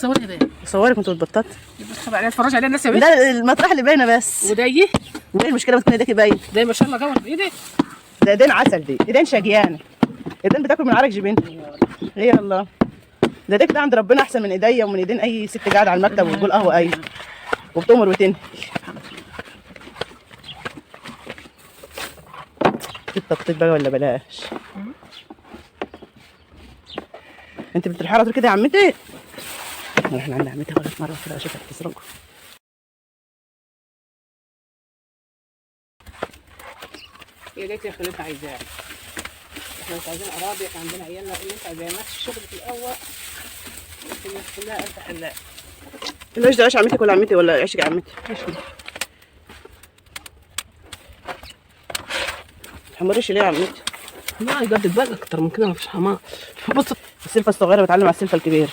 بتصوري ده؟ صوري كنت بتبطط. بتخبى عليها، اتفرج عليها الناس يا بنت. لا المطرح اللي باينة بس. وده ايه؟ وايه المشكلة ما تكون ايديكي باينة؟ ده ما شاء الله جوه بايدك. ده ايدين عسل، دي ايدين شجيانه، ايدين بتاكل من عرق جبين. ايه يلا ده ايديك ده عند ربنا احسن من ايديا ومن ايدين اي ست قاعدة على المكتب وبتقول قهوة اي وبتؤمر وتنهي. التبطيط بقى ولا بلاش؟ انت بتروحي على طول كده يا عمتي؟ احنا عند عمتي ولا مرة كده اشوفها بتسرق. يا ريت يا خالتها عايزاها. احنا مش عايزين اراضي، احنا عندنا عيالنا اللي انت عايزاه. ماشي الشغل في الاول الناس كلها الف حلاق. العيش ده عيش عمتك ولا عمتي ولا عيشك يا عمتي؟ تحمريش ليه يا عمتي؟ لا يجدد بقى اكتر من كده مفيش حمار. بص السلفه الصغيرة بتعلم على السلفه الكبيرة.